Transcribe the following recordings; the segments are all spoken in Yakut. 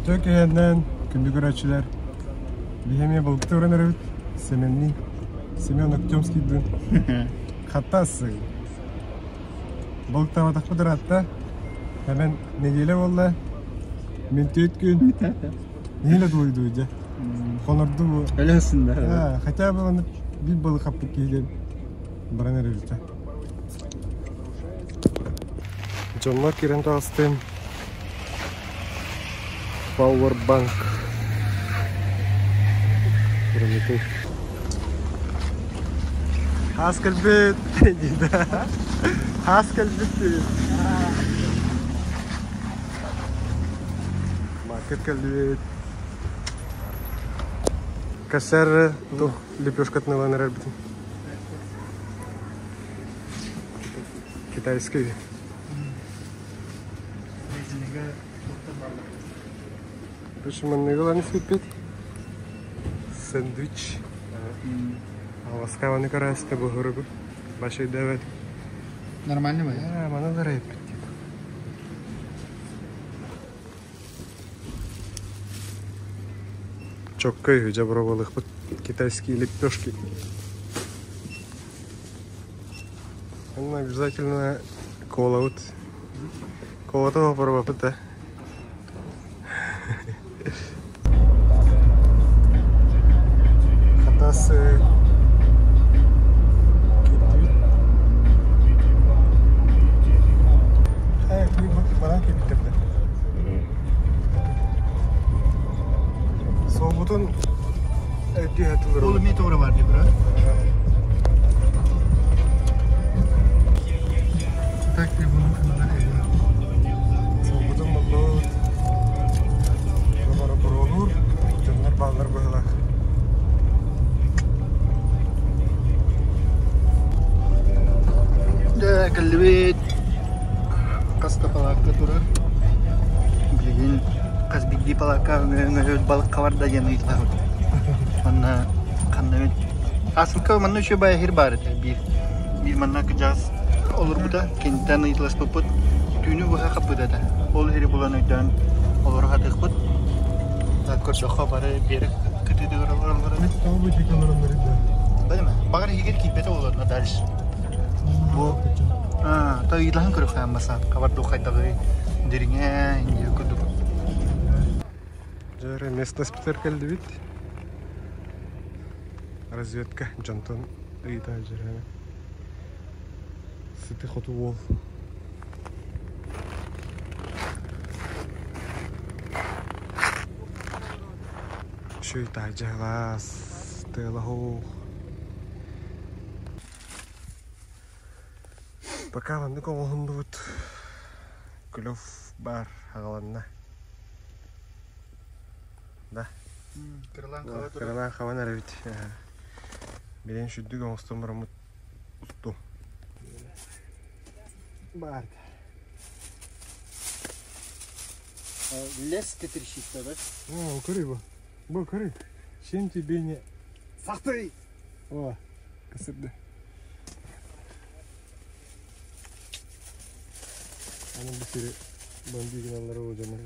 Үтүө киһинэн күндү көрөөччүлэр, биһи эмиэ балыкты өрөн эрэбит, Семенни, Семен Октемскийдыын хатас балыктаабатахпыт ыраатта, хэмэн нэдиэлэ буолла, мин түөрт күн, нэһиилэ дуойдуу дьэ, хонорду бу. Өлөсүн да. Хотя бы аны биир балык хаппыт киһи диэн баран эрэбит. Дьоннор киирэн таҕыстым. Powerbank. Прометей. Хаас кэлбит диде. Хаас кэлбит диде. Маркет кэлбит. Кассер тух лепешкатын ылан эрэрбитин. Китайский. Манныгылан испиппит. Сэндвич. Ласкаваны көрөөстө буһуругу. Башайдавет. Нормально вы? Маны да эппит. Чоккой жабровалыхпыт китайские лепешки. Онно обязательно колабыт. Колата попробовать да. Хатас киттибит. Баран киттирде. Суолбутун өйдүү хатылыр. Ол эмиэ туора бар дии бра. Так ты буну Суолбутун буллубут. Бары буруолуур, дьоннор бааллар быһыылаах. Дьэ, кэллибит. Хас да палаакка турар. Билигин хас биирдии палаакка өҥөлөт балык хабар да диэн ыйыталаһабыт. Манна ханна эбит. Ааспыкка манна үчүгэй баайа сир баар этэ. Биир биир манна кыдьаас олорбута. Киниттэн ыйыталаспыппыт. Түүнү быһа хаппыт этэ. Ол иһири булан өйдөөн олоро сатыахпыт. Көрдөххө бары биэрэк кытыытыгар олороллор эбит. Тоҕо бу диэки олороннор да? Бэлэмэ. Баҕар иһигэр киирбэтэ буолуо дальше. Бу то ыйыталаһан көрүөххэ амбассад хабар хайдаҕый дириҥэ индия курдук. Дьэ местоспитер кэлдибит. Разведка дьонтон ыйыта дьэрэ. Сыты хоту уол. Үчүгэй таһырдьа тыала суох. Пока маннык оҥоһуннубут. Клев бар аҕаланна. Да. Кыралаан хабан эрэбит. Билигин сүрдүк оҥостон бараммыт устуом. Баар. Лес трещит, да? О, көрүй бу. Бу көрүй. Чем тебе не... Сахты! О, кысырды. Аны бу сири бомби гыналлары олдьоннор.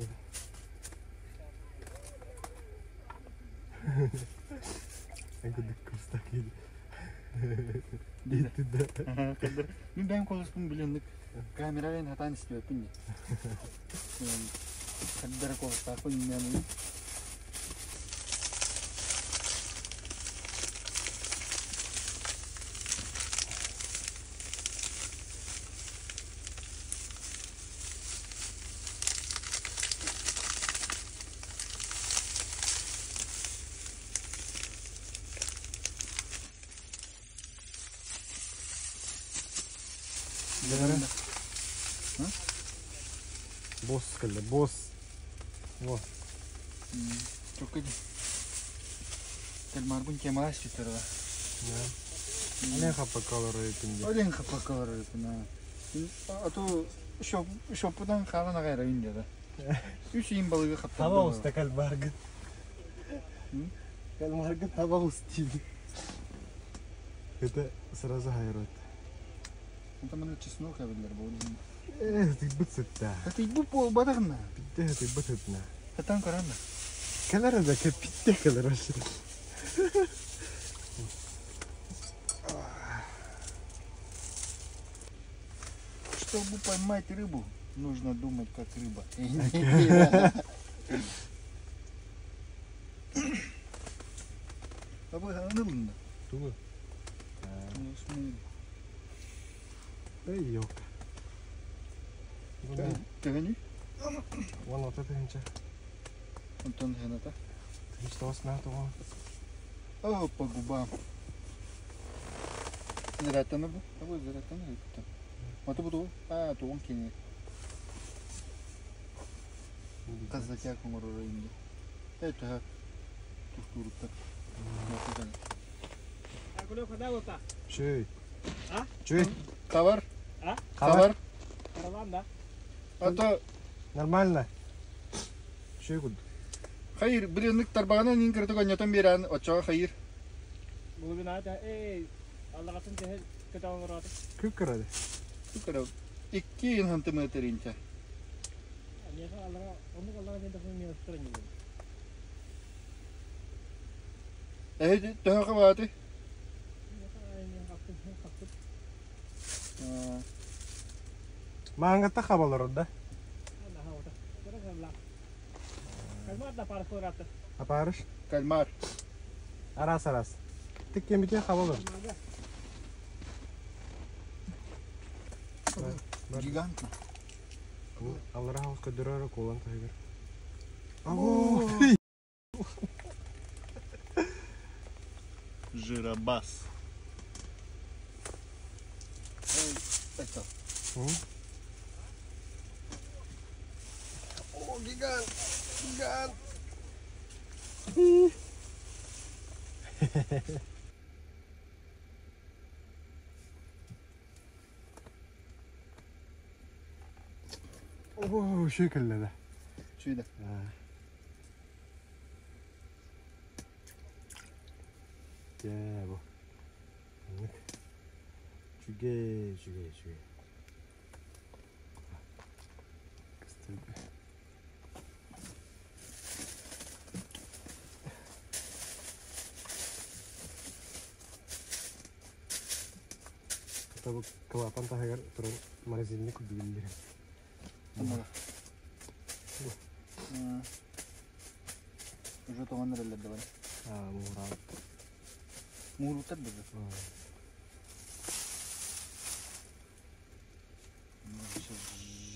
Эн курдук кустак Диэти да. Мин бэйэм колоспун билинник камерабын хатаан истибэппин дии. Хардара колостаахпын үүнээмин. Босс кэллэ, босс. Во. Чокка ди. Кальмарбын темалас сүтэрэ. Олен хаппакалар өйүтүн ди. Олен хаппакалар өйүтүн. А то шоппутан хаалан аҕайра үн деді. Үс иин балыгы хаптарды. Таба уста кальмаргыт. Кальмаргыт таба устин. Это сразу хайрот. Онтон маны чеснок эбиллэр буолун. Э, тыйбыт сытта. Тыйбыт буолбатахна. Битте тыйбыт сытна. Хатан көрөн да. Кэлэр да кэппитте кэлэр вообще. Чтобы поймать рыбу, нужно думать как рыба. Абы ылынна. Тугу? Эй, ёлка. Төһөнүй? 16 тыһыынча. Онтон хената. 9 тоҕо. О, по губам. Зарядтаны бу. Абы зарядтаны күттен. Маты бу А, тугун кини. Казатя коңорор инде. Это туштуруттар. Чүй. А? Чүй. Товар? А? Товар? Караван, да? А то Нормально. Чүй куд. хайыр биринник тарбағынан ин кыртык онньотон биэрэн оччоҕо хайыр. Глубина это, эй, аллағатын теһе көтөҕөн ороты. Күп кырады. Көрө. Икки сантиметр инче. Миэхэ аллаға, оннук аллаға мен тахын мен ыстыран келем. Эһи төһө бааты. Миэхэ мен хаппын, хаппын. Мааңгатта хабалар да. Наха ота. Көрө салла. Кальмар да пар сораты. Апарыш. Кальмар. Арас арас. Тик кемите хабалар. Гигант. Аллара хаус көдөрөр колан тайгыр. Аго. Жиробас. Это. О, гигант! Гигант! О, шекелле да. Чүйді. Дэ бу. Чүгэй, чүгэй, чүгэй. Кстати. Табы клапан тахагар туран морозильник билдир. Тамара. Уже тоғаныр әлдер бар. А, мурал. Мурутар бізді.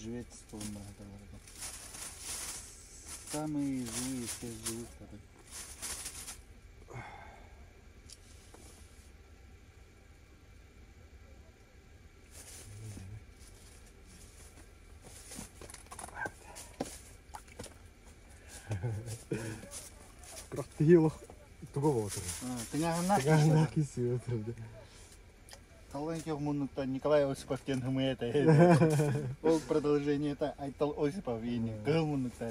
Живец болын бар. Самые живые из всех живых. Крахтыйлых туга болотыр. Тыңағына Тыгана киси отурду. Талан муннукта Николай Осипов тен это. Ол продолжение это Айтал Осипов и не кыл муннукта.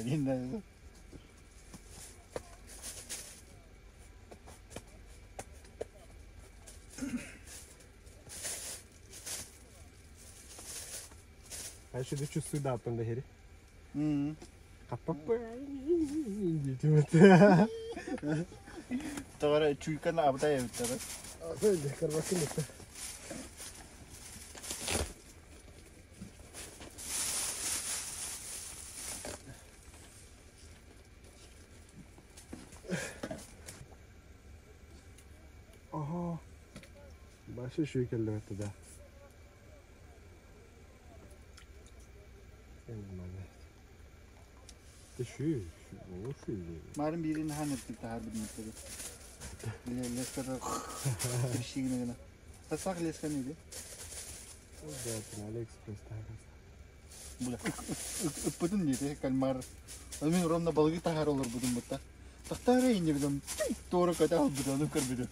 А еще да чувствую да аппан да хери. Каппаппа. Товара чуйканы абдай эбиттер. Азай карбакын это. Ага. Башы шүйкелді өтті да. Нормально. Ты шүй, шүй, шүй. Марын бирин ханыр тахар бидметтер. Лескада тришигine гына. Сасак леска неде? Да, это на Алиэкспресс тахар. Була. Ыппытын дейdi кальмар. Мен ровно балыгы тахар олар будун бутта. Тахтары инде бидем. Тора ката ал бидем көр бидем.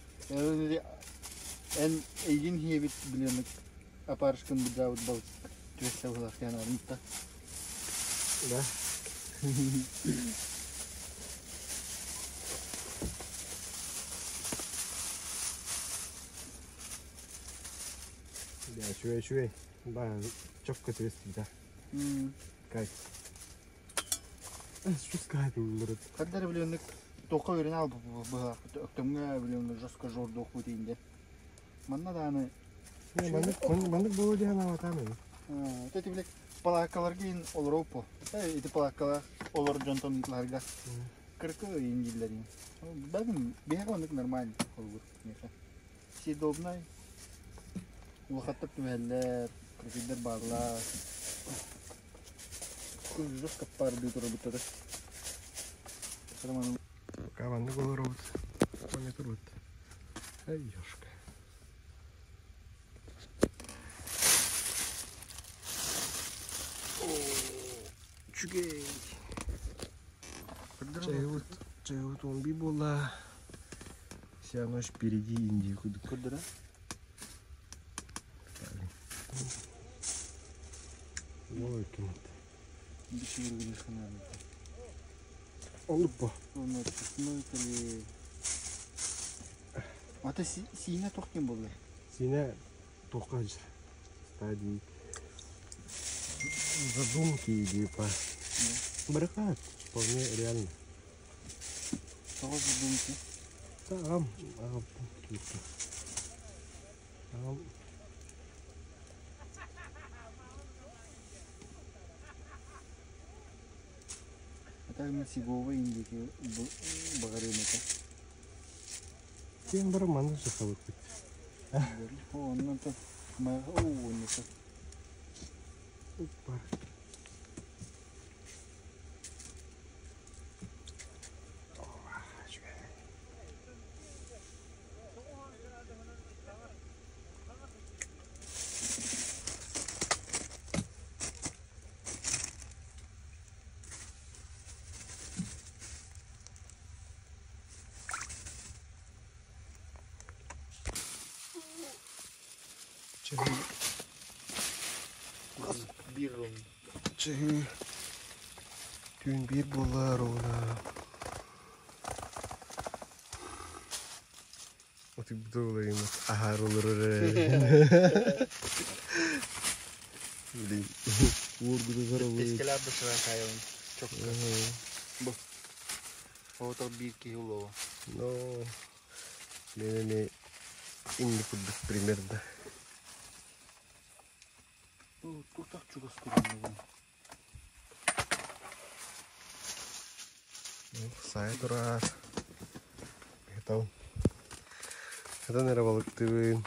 Эн эгин хебит биленик апарышкын буджабыт балык. Түбессе булар яна армытта. Да. Да, чуй, чуй. Да, четко твистит, да. Кайф. Жестко это. Хаддар билионник тоққа өрін ал өктөмгө билионник жестко жорду окуу. Манна дааны Маннык болу диэн аватам. Тэти билек палакалар гин олоропо. Ити палакалар олор жонтон итларга. Кыркы индиллерин. Бәгин беге онук нормально холбур. Меха. Съедобный. Улахаттар түбәлләр, кыркыйдар барлар. Күз жестко пар бит работает. Пока маннык олоробут. Коня турбут. Эй, ёшка. Чүгей. Чайут он би була. Вся ночь впереди Индии кудук. Курдура? Ой, кемет. Олуппа. Ата сине тохтен болды. Сине тоқажыр. Стадии задумки или по Барахат. Вполне реально. Тоғыз задумки. Ағам, ағам, ағам. Ата мен сигова индики бағарымыта. Сен бар маны жасалып кет. Оннан та о, оннан Опа. Чы. Түн bir болар она. Отып бұдылайым. Ахар олар. Блин. Уоргуду зарабы. Тескелер бышыра кайын. Çok. Бу. Ото бир кило. Но. Мене инни кудук примерно. Бу тутак чугас турган. Сай турар. Это. Это наверное балыктыбын.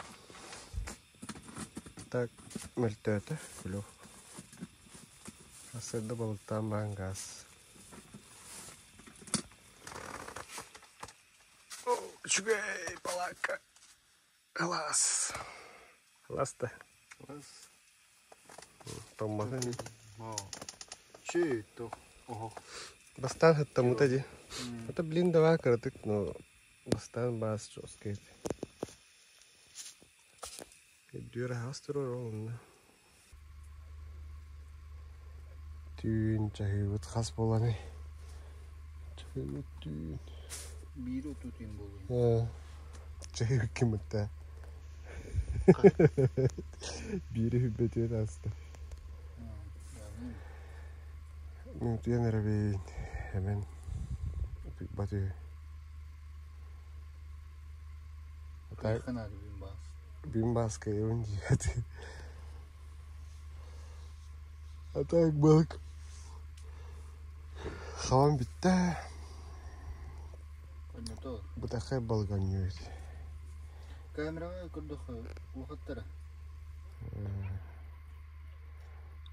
Так, мөлтөтө, күлү. Асырда балыктан бангас. О, чүгей, палака. Класс. Класс-то. Класс. Томматын. Чү, то. Ого. Бастан хатта мутади. Это блин давай кырытык, но бастан бас жесткий. Дюра хастырор олна. Түүн чахыбыт хас боланы. Чахыбыт түүн. Бир отутун болу. Чахыбыт ким этте? Бири хүббетет аста. Мен туян эребейин. Hemen баты. Так. Бин бас. Бин бас кайын диэти. А так балык. Хаван битте. Бутахай балык аньюет. Камерага көрдөх улахаттара.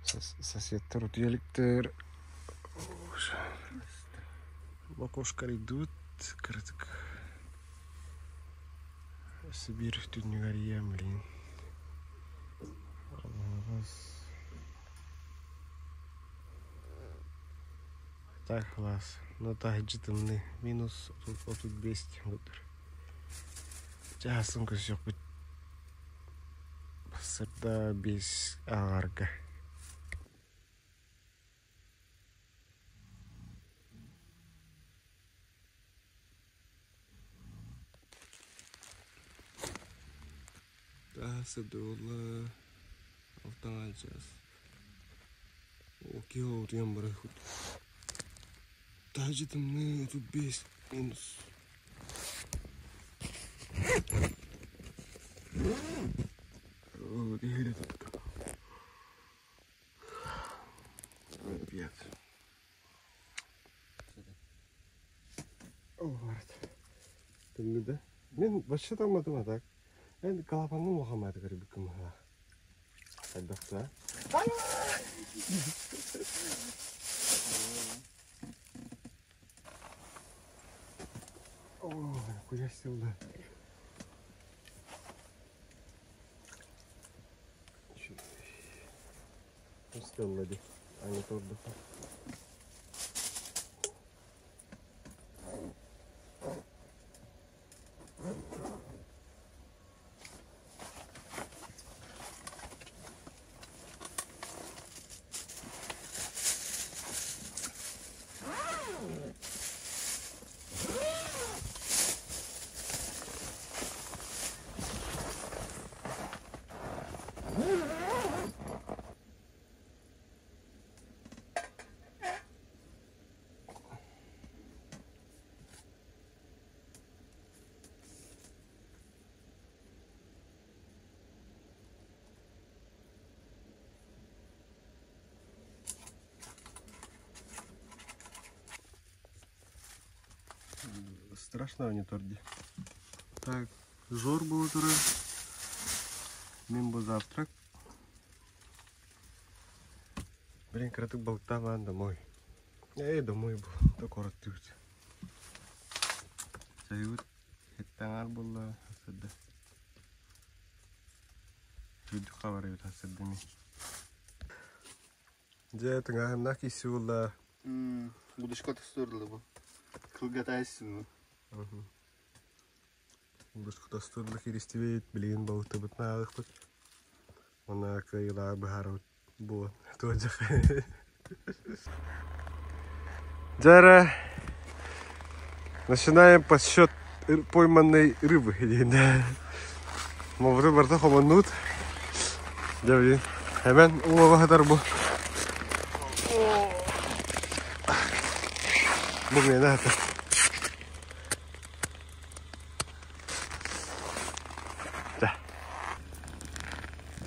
Соседтер утуяликтер. Локошкар идут, кырытык. Сибирь түннүгәрия, блин. Так, класс. Ну так, житымны. Минус 35 гудыр. Жасын көсөк бит. Сырда 5 ағарга. Сыдылы алтан час. Окей, утуян бары худ. Таһырдьа тымныы 35 минус. Тымныы да. Мин вообще тоҥмотум а так. Эн клапаҥҥын улахаммааты көрбүккүн быһыылаах. Хайдах да? О, куйаас сылла. Стелла ди. Аня тордуха. Страшно не торди. Так, жор было турар. Мин бу завтрак. Блин, кыратык балыктаан домой. Эй, домой бу. Да куораттыыбыт. Чайыбыт Хеттаҥар буолла сырда. Үрдүк хабарыбыт сырдыми. Дьэ, тыҥааһыннаах киирсии буолла. Будушка тостурлы бу. Кылгатайсың. Будушка тостурлы кииристибит, билигин балыктыбытын ааҕыахпыт. Уонна кыайыылааҕы быһаарабыт буолан туодьах. Дьэ эрэ, начинаем подсчет пойманной рыбы диэн. Мобуту барыта хомоннуут. Дьэ блин, хэмэн уоҕа сытар бу. Бу миэнэ сытар.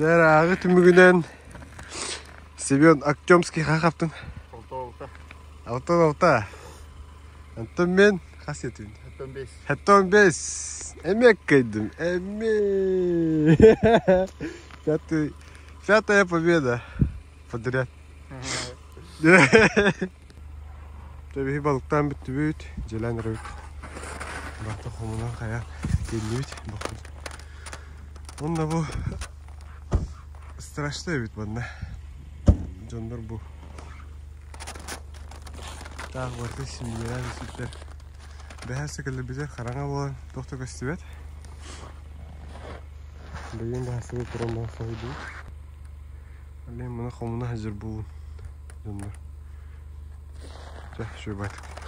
Дьэ түмүгүнэн Семен Артемский хахаптын. Алта Алта алта. Онтон мен хас етүн? Хэттон бес. Хэттон бес. Эмиэ кыайдым. Эмиэ. Пятый, пятая победа подряд. Төбүһү балыктаан бүттүбүт, дьэлээн эрэбит. Барыта хомунан хайаан киирдибит. Онно бу страшно эбит манна. Дьоннор бу таах барыта симиэлээн сүттэр. Бэһэ сөкөллөрбүтэ хараҥа буолан туох да көстүбэт. Билигин баһасыбыт туран баҕа соһуйдубут. Блин, маны хомуна сылдьар буолун дьоннор. Чэ, үчүгэй баҕайытык.